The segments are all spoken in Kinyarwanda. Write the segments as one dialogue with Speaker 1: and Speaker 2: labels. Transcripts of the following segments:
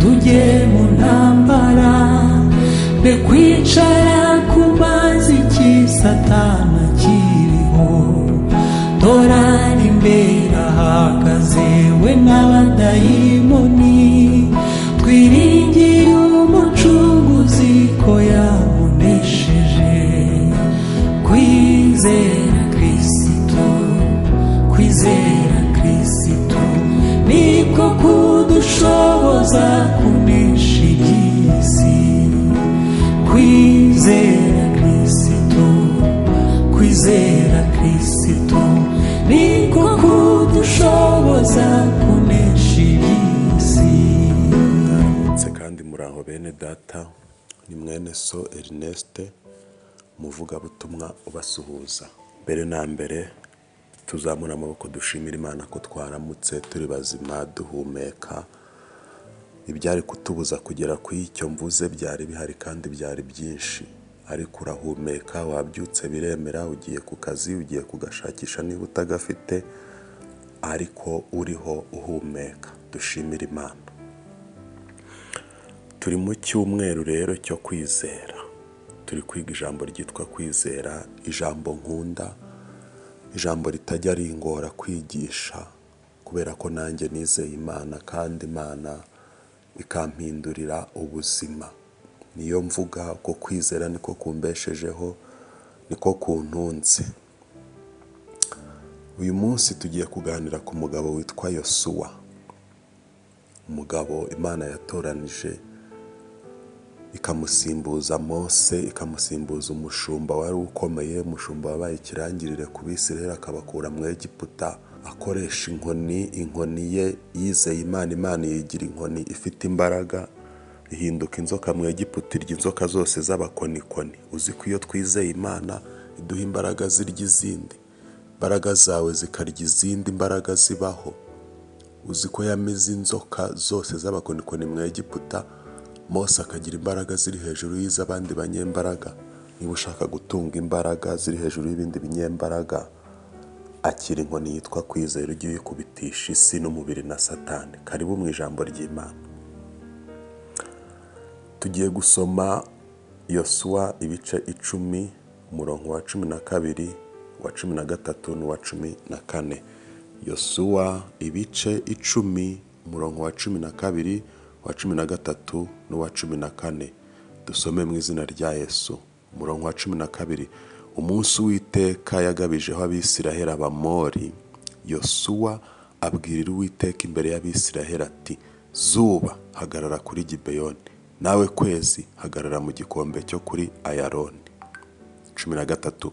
Speaker 1: Tujye mu ntambara, be kwicara ku mazi cy'Satana kiriho. Dorari imbere ahagaze we n'abadayimoni, twiringiye Umucunguzi ko yamunesheje. Kwizera Kirisitu, kwizera Kirisitu niko kudushoboza kunesha iby'isi. Kwizera Kirisitu, kwizera Kirisitu niko kudushoboza kunesha iby'isi.
Speaker 2: Ndetse kandi muraho bene data, ni mwene so Ernest, umuvugabutumwa ubasuhuza. Mbere na mbere tuzamura amaboko dushimira Imana ko twaramutse turi bazima, duhumeka. Ibyari kutubuza kugera ku icyo mvuze byari bihari kandi byari byinshi, ariko urahumeka, wabyutse, biremera, ugiye ku kazi, ugiye kugashakisha niba utagafite, ariko uriho uhumeka. Dushimire Imana. Turi mu cyumweru rero cyo kwizera, turi kwiga ijambo ryitwa kwizera, ijambo nkunda, ijambo ritajya ringora kwigisha, kubera ko nanjye nizeye Imana kandi Imana ikampindurira ubuzima. Niyo mvuga ko kwizera niko kumbeshejeho, niko kuntunze. Uyu munsi tugiye kuganira ku mugabo witwa Yosuwa, umugabo Imana yatoranije ikamusimbuza Mose, ikamusimbuza umushumba wari ukomeye, umushumba wabaye ikirangirire ku Bisirayeli, akabakura mu Egiputa akoresha inkoni. Inkoni ye yizeye Imana, Imana yigira inkoni ifite imbaraga, ihinduka inzoka mu Egiputa, irya inzoka zose z'abakonikoni. Uzi ko iyo twizeye Imana iduha imbaraga zirya izindi, imbaraga zawe zikarya izindi mbaraga zibaho? Uzi ko yamize inzoka zose z'abakonikoni mu Egiputa, Mose akagira imbaraga ziri hejuru y'iz'abandi banyembaraga? Niba ushaka gutunga imbaraga ziri hejuru y'ibindi binyembaraga, akira inkoni yitwa kwizera, ujye uyikubitisha isi n'umubiri na Satani. Karibu mu ijambo ry'Imana. Tugiye gusoma Yosuwa ibice 10, umurongo wa 12, uwa 13 n'uwa 14. Yosuwa ibice 10, umurongo wa 12, uwa 13 n'uwa 14. Dusome mu izina rya Yesu. Umurongo wa 12: Umunsi Uwiteka yagabijeho Abisiraheli Abamori, Yosuwa abwirira Uwiteka imbere y'Abisiraheli ati: "Zuba, hagarara kuri Gibeyoni, nawe kwezi, hagarara mu gikombe cyo kuri Ayaroni." 13: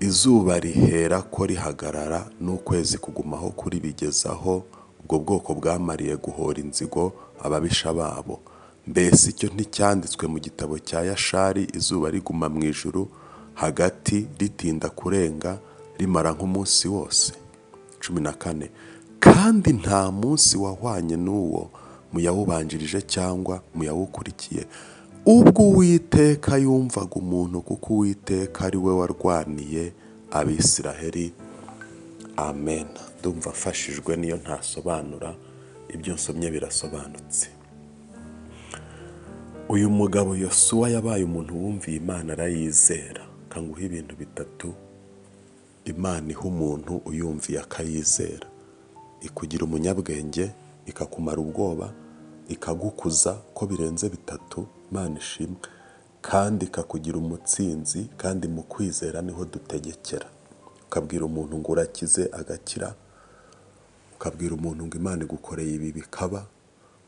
Speaker 2: Izuba rihera ko rihagarara, n'ukwezi kugumaho kuri, bigezaho ubwo bwoko bwamariye guhora inzigo ababisha babo. Mbese icyo nticyanditswe mu gitabo cya Yashari? Izuba riguma mu ijuru hagati, ritinda kurenga, rimara nk'umunsi wose. 14: Kandi nta munsi wahwanye n'uwo mu yawubanjirije cyangwa mu yawukurikiye, ubwo Uwiteka yumvaga umuntu, kuko Uwiteka ari we warwaniye Abisiraheli. Amen. Ndumva mfashijwe niyo ntasobanura, ibyo nsomye birasobanutse. Uyu mugabo Yosuwa yabaye umuntu wumviye Imana, arayizera. Kanguha ibintu bitatu Imana iha umuntu uyumviye akayizera: ikugira umunyabwenge, ikakumara ubwoba, ikagukuza ko birenze bitatu, Imana ishimwe, kandi ikakugira umutsinzi. Kandi mu kwizera niho dutegekera. Ukabwira umuntu ngo urakize, agakira. Ukabwira umuntu ngo Imana igukoreye ibi, bikaba.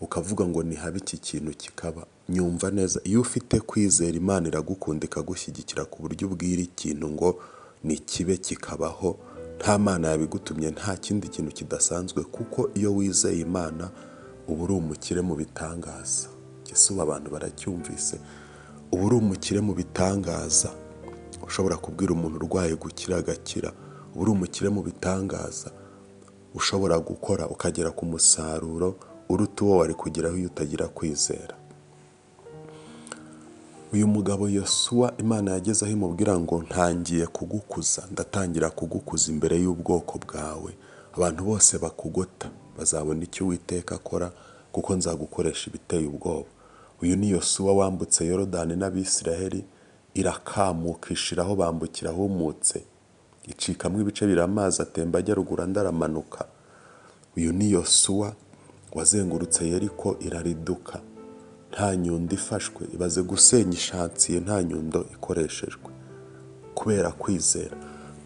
Speaker 2: Ukavuga ngo nihabe iki kintu, kikaba. Nyumva neza, iyo ufite kwizera, Imana iragukunda, ikagushyigikira ku buryo ubwira ikintu ngo nikibe, kikabaho, nta Mana yabigutumye, nta kindi kintu kidasanzwe, kuko iyo wizeye Imana uba uri umukire mu bitangaza. Ese ubu abantu baracyumvise? Uba uri umukire mu bitangaza, ushobora kubwira umuntu urwaye gukira, agakira. Uba uri umukire mu bitangaza, ushobora gukora ukagera ku musaruro uruta uwo wari kugeraho iyo utagira kwizera. Uyu mugabo Yosuwa, Imana yageze aho imubwira ngo: "Ntangiye kugukuza, ndatangira kugukuza imbere y'ubwoko bwawe. Abantu bose bakugota bazabona icyo Uwiteka akora, kuko nzagushyira imbere yabo." Kuko nzagukoresha ibiteye ubwoba. Uyu ni Yosuwa wambutse Yorodani n'Abisiraheli, irakamuka ishiraho, bambukira ahumutse, icikamo ibice bibiri, amazi atemba ajya ruguru andi aramanuka. Uyu ni Yosuwa wazengurutse Yeriko irariduka nta nyundo ifashwe. Ibaze gusenya ishansiye nta nyundo ikoreshejwe, kubera kwizera.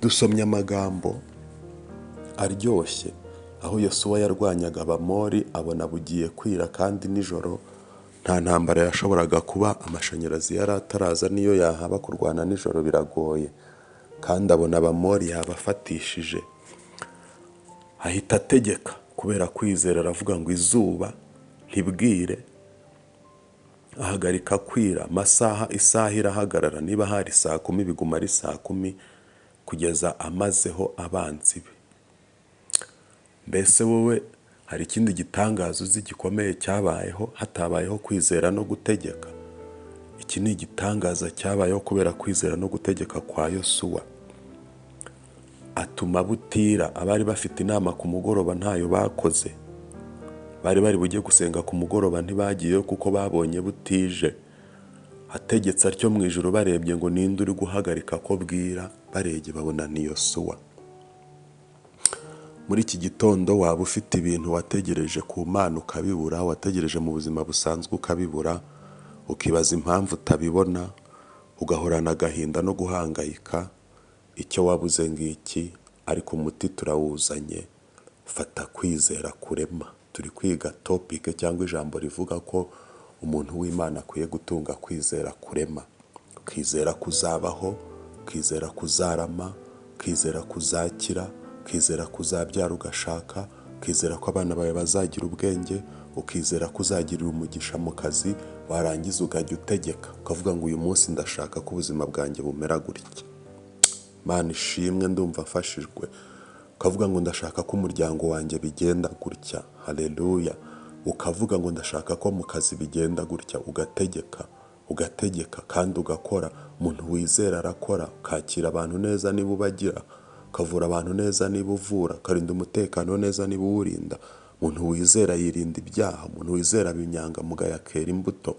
Speaker 2: Dusomye amagambo aryoshye aho Yosuwa yarwanyaga Abamori, abona bugiye kwira kandi nijoro nta ntambara yashoboraga kuba, amashanyarazi yari ataraza, niyo yahaba kurwana nijoro biragoye, kandi abona Abamori yabafatishije, ahita ategeka kubera kwizera, aravuga ngo izuba ntibwire, ahagarika kwira amasaha, isaha irahagarara, niba hari 10:00 biguma ari 10:00 kugeza amazeho abanzi be. Mbese wowe hari ikindi gitangaza uzi gikomeye cyabayeho hatabayeho kwizera no gutegeka? Iki ni igitangaza cyabayeho kubera kwizera no gutegeka kwa Yosuwa. Atuma butira, abari bafite inama ku mugoroba ntayo bakoze, bari bari bujye gusenga ku mugoroba ntibagiyeyo kuko babonye butije. Ategetse atyo mu ijoro, barebye ngo ninde uri guhagarika ko bwira, barebye babona ni Yosuwa. Muri iki gitondo waba ufite ibintu wategereje ku Mana ukabibura, wategereje mu buzima busanzwe ukabibura, ukibaza impamvu utabibona, ugahorana agahinda no guhangayika, icyo wabuze ngiki, ariko umuti turawuzanye, fata kwizera kurema. Turi kwiga topic cyangwa ijambo rivuga ko umuntu w'Imana akwiye gutunga kwizera kurema, ukizera kuzabaho, ukizera kuzarama, ukizera kuzakira, ukizera kuzabyara ugashaka, ukizera ko abana bawe bazagira ubwenge, ukizera ko uzagirira umugisha mu kazi, warangiza ukajya utegeka ukavuga ngo uyu munsi ndashaka ko ubuzima bwanjye bumera gutya. Mana ishimwe, ndumva mfashijwe. Ukavuga ngo ndashaka ko umuryango wanjye bigenda gutya, haleluya. Ukavuga ngo ndashaka ko mu kazi bigenda gutya, ugategeka, ugategeka kandi ugakora. Umuntu wizera arakora, ukakira abantu neza niba ubagira, ukavura abantu neza niba uvura, ukarinda umutekano neza niba uwurinda. Umuntu wizera yirinda ibyaha, umuntu wizera aba inyangamugayo, akera imbuto.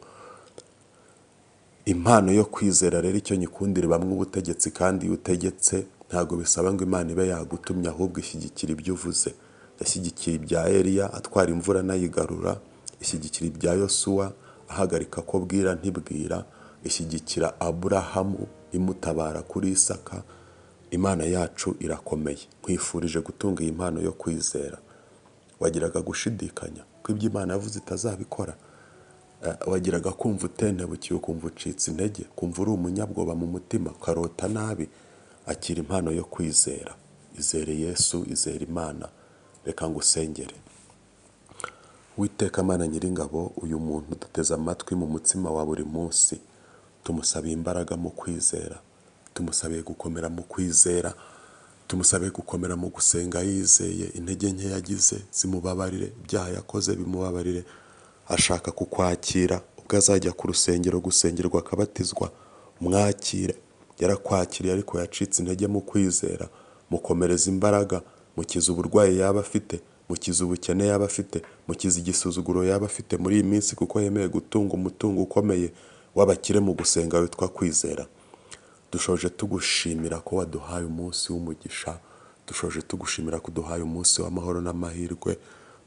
Speaker 2: Impano yo kwizera rero icyo nyikundira bamwe ubutegetsi, kandi iyo utegetse ntabwo bisaba ngo Imana ibe yagutumye, ahubwo ishyigikira ibyo uvuze. Yashyigikiye ibya Eliya atwara imvura anayigarura, ishyigikira ibya Yosuwa ahagarika ko bwira ntibwira, ishyigikira Aburahamu imutabara kuri Isaka. Imana yacu irakomeye. Nkwifurije gutunga iyi mpano yo kwizera. Wagiraga gushidikanya ko ibyo Imana yavuze itazabikora, wagiraga kumva utentebukiye, ukumva ucitse intege, kumva uri umunyabwoba mu mutima, ukarota nabi. Akira impano yo kwizera, izere Yesu, izere Imana. Reka ngusengere. Uwiteka Mana Nyiringabo, uyu muntu duteze amatwi mu mutsima wa buri munsi, tumusabiye imbaraga mu kwizera, tumusabiye gukomera mu kwizera, tumusabiye gukomera mu gusenga yizeye, intege nke yagize zimubabarire, ibyaha yakoze bimubabarire. Ashaka kukwakira, ubwo azajya ku rusengero gusengerwa akabatizwa, mwakire. Yarakwakiriye ariko yacitse intege mu kwizera, mukomereza imbaraga, mukize uburwayi yaba afite, mukize ubukene yaba afite, mukize igisuzuguro yaba afite muri iyi minsi, kuko yemeye gutunga umutungo ukomeye w'abakire mu gusenga witwa kwizera. Dushoje tugushimira ko waduhaye umunsi w'umugisha, dushoje tugushimira ko uduhaye umunsi w'amahoro n'amahirwe,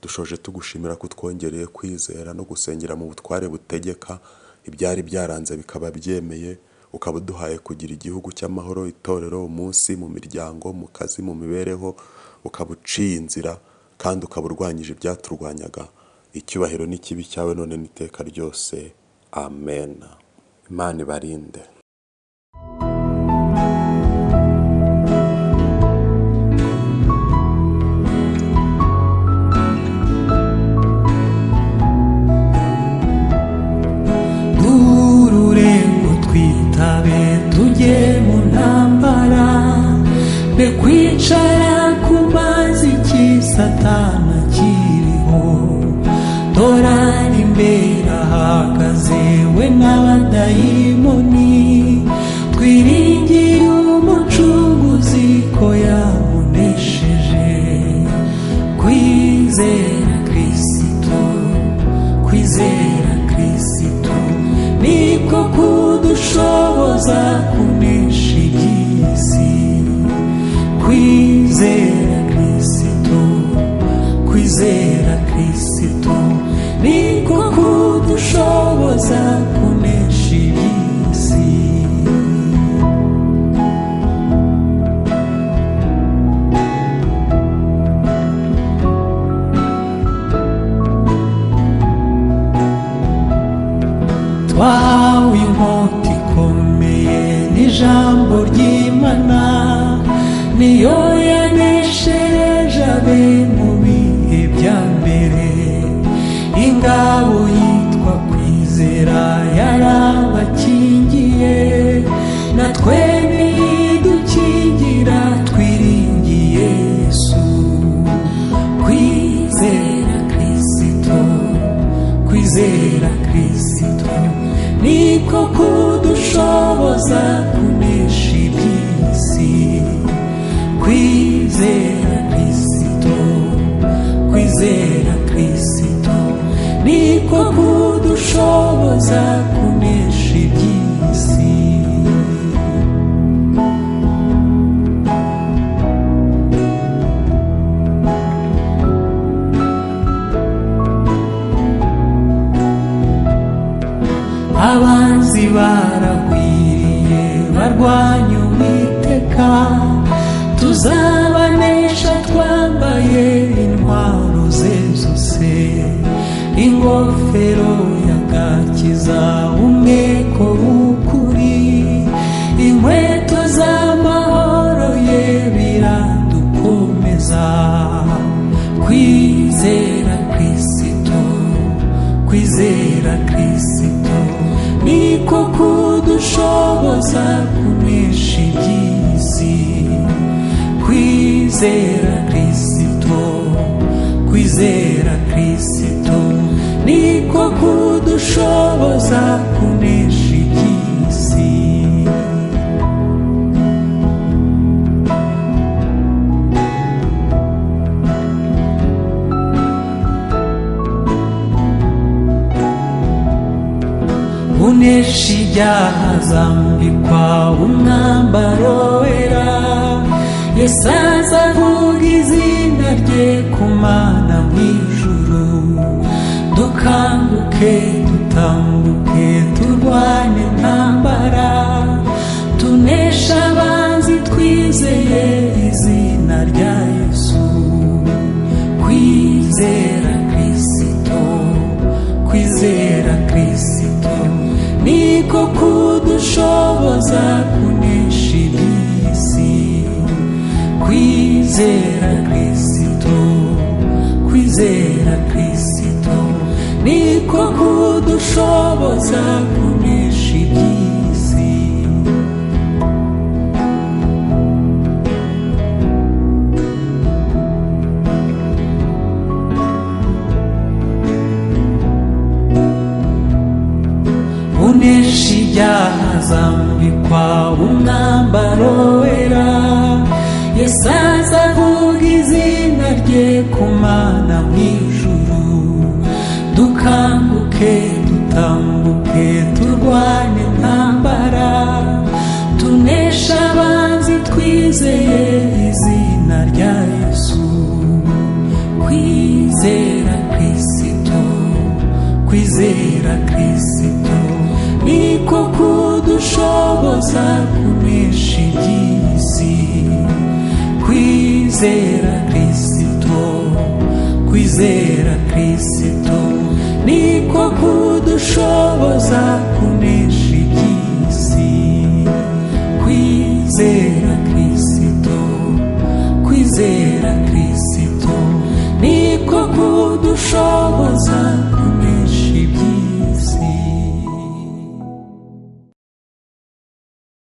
Speaker 2: dushoje tugushimira ko utwongereye kwizera no gusengera mu butware butegeka, ibyari byaranze bikaba byemeye, ukaba uduhaye kugira igihugu cy'amahoro, itorero, umunsi, mu miryango, mu kazi, mu mibereho, ukaba uciye inzira kandi ukaba urwanyije ibyaturwanyaga. Icyubahiro n'ikibi cyawe none n'iteka ryose. Amen. Imana ibarinde.
Speaker 1: Duhurure ngo twitabe tujye mu ntambara, be kwicara ku mazi cy'Satana kiriho. Dorari imbere ahagaze we n'abadayimoni, twiringire Umucunguzi ko yamunesheje. Kwizera Kristo. Kwizera Kristo niko kudushoboza kunesha iby'isi. Kwizera Kristo, kwizera Kristo niko kudushoboza kunesha iby'isi. Twahawe inkota ikomeye n'ijambo ry'Imana, niyo yaneshereje abe mu bihe bya mbere. Ingabo yitwa kwizera yarabakingiye, natwe nidukingira twiringiye Yesu. Kwizera Kristo, kwizera Kristo niko kudushoboza kunesha iby'isi. Kwizera Kristo, kwizera Kristo niko kudushoboza kunesha iby'isi. Abanzi baragwiriye barwanya Uwiteka, tuzabanesha twambaye intwaro ze zose. Ingofero y'agakiza, umweko w'ukuri, inkweto z'amahoro ye biradukomeza. Kwizera Kristo, kwizera Kristo niko kudushoboza kunesha iby'isi. Kwizera Kristo, kwizera Kristo niko kudushoboza kunesha iby'isi. Unesha ibyaha azambikwa umwambaro wera, Yesu azavuga izina rye ku Mana mu ijuru. Dukanguke dutambuke turwane intambara, tunesha abanzi twizeye izina rya Yesu. Kwizera Kristo, kwizera Kristo niko kudushoboza kunesha iby'isi. Kwizera Kristo, kwizera Kristo niko kudushoboza kunesha iby'isi. Unesha ibyaha azambikwa umwambaro wera, Yesu azavuga izina rye ku Mana mu ijuru. Dukanguke dutambuke turwane intambara, tunesha abanzi twizeye izina rya Yesu. Kwizera Kristo, kwizera Kristo niko kudushoboza kunesha iby'isi. Kwizera Kristo, kwizera Kristo niko kudushoboza kunesha iby'isi. Kwizera